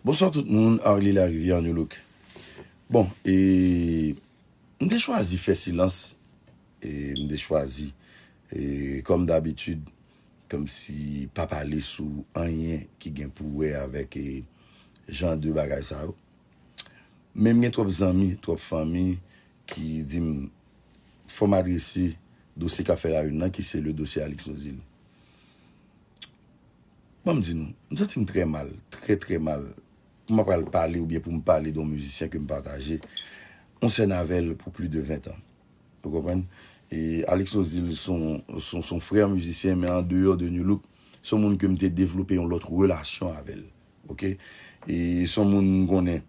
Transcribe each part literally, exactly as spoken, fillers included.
Bonswa tout moun, Arly Larivière, New Look. Bon, e m te chwazi fè silans, e m te chwazi, e kòm dabitid, kòmsi pa pale sou anyen ki gen pou wè avèk, e, jan de bagay sa yo. Men m gen twòp zanmi, twòp fanmi ki di m fò m adrese dosye k ap fè la une nan, ki se le dosye Alix Nozil. Ban m di nou, m santi m trè mal, trè, trè mal. Pou m pral pale oubyen pou m pale de yon mizisyen ke m pataje yon sèn avè l pou plis de ven tan. Ou konprann? E Alix Nozil se yon, se yon, se yon frè mizisyen, men an deyò de New Look, se yon moun ke m te devlope yon lòt relasyon avè l. Oke? E se yon moun m konnen,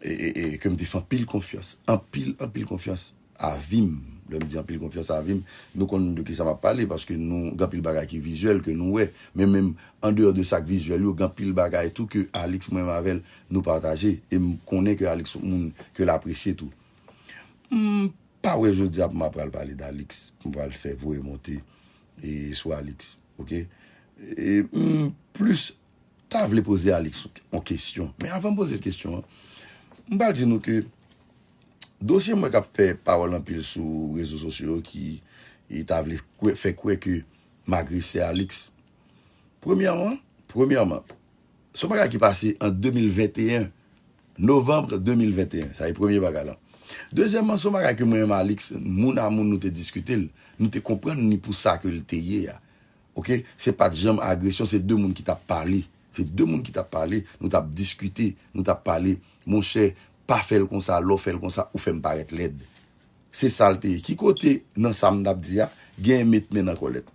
e, e, e ke m te fè anpil konfyans, anpil, anpil konfyans a vi m. Lè m di anpil konfyans a vi m, nou konn de kisa m ap pale, paske nou gen anpil bagay ki vizyèl ke nou wè. Men menm an deyò de sa k vizyèl yo, gen anpil bagay tou ke Alix, mwen menm avè l, nou pataje. E m konnen ke Alix se yon moun ke l apresye tou. M pa wè jodi a pou m ap pral pale d Alix, pou m pral fè voye monte e sou Alix, oke? E m plis ta vle poze Alix yon kesyon. Men avan m poze l kesyon an, m pral di nou ke dosye mwen k ap fè pawòl anpil sou rezo sosyo yo ki, e, ta vle kwè, fè kwè ke m agrese Alix. Premyèman, premyèman, se yon bagay ki pase an de mil venteyen, novanm de mil venteyen. Sa e premye bagay la. Dezyèmman, se yon bagay ke mwen menm Alix, moun a moun nou te diskite l, nou te konprann ni pou sa ke l te ye a. Oke? Se pa t janm agresyon, se de moun ki t ap pale. Se de moun ki t ap pale, nou t ap diskite, nou t ap pale. Monchè, pa fè l konsa, lè w fè l konsa, ou fè m parèt lèd. Se sa l te ye. Ki kote nan sa m t ap di a, gen met men nan kòlèt?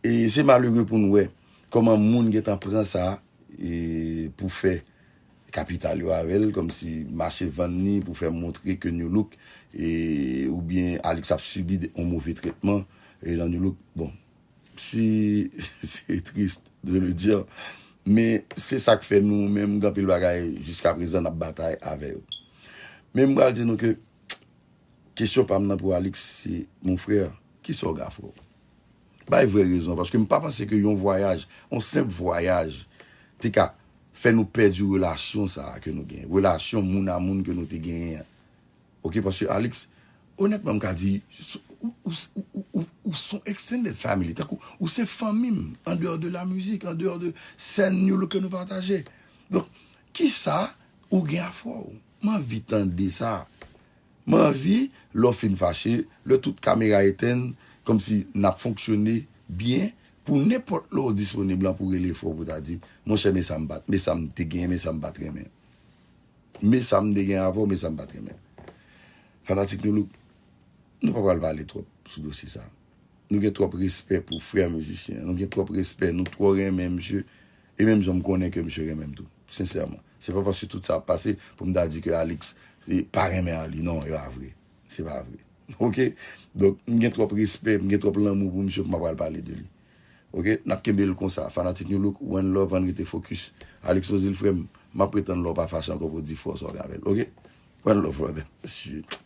E se malere pou n wè kòman moun gentan pran sa, e, pou fè kapital yo avè l, kòmsi mache vann li pou fè montre ke New Look, e, oubyen Alix ap sibi de, yon move trètman, e, nan New Look. Bon, si se tris de le dire, men se sa k fè nou menm gen anpil bagay jiska prezan n ap batay avè yo. Men m pral di nou ke kesyon pa m nan pou Alix se, mon frè, kisa w gen a frè w? Bay vrè rezon, paske m pa panse ke yon vwayaj, yon senp vwayaj, te ka fè nou pèdi relasyon sa a ke nou genyen. Relasyon moun a moun ke nou te genyen an. Oke, paske Alix, onètman, m ka di, ou, ou, ou, ou, ou, ou se yon extended family, tankou, ou se fanmi m, an deyò de la mizik, an deyò de sèn New Look ke nou pataje. Donk, kisa ou gen a frè w? M anvi tande sa. M anvi, lè w fin fache, lè tout kamera etenn, kòmsi n ap fonksyone byen, pou nenpòt lè w disponib lan pou rele frè w pou ta di, monchè, men sa m pa t, men sa m te genyen, men sa m pa t renmen. Men sa m te gen avè w, men sa m pa t renmen. Fanatik New Look, nou pa pral pale twòp sou dosye sa. Nou gen twòp respè pou frè mizisyen an. Nou gen twòp respè, nou twò renmen misye. E menm jan m konnen ke misye renmen m tou. Sensèman. Se pa paske tout sa ap pase pou m ta di ke Alix, e, pa renmen Arly. Non, e pa vre. Se pa vre. Oke? Donk, m gen twòp respè, m gen twòp lanmou pou misye pou m pa pral pale de li. Oke? N ap kenbe l konsa. Fanatik New Look, one love, ann rete fokis. Alix Nozil, frè m, m ap ret tann lè w pa fache ankò pou w di frè w sa w gen avè l. Oke? One love, brother. Shit.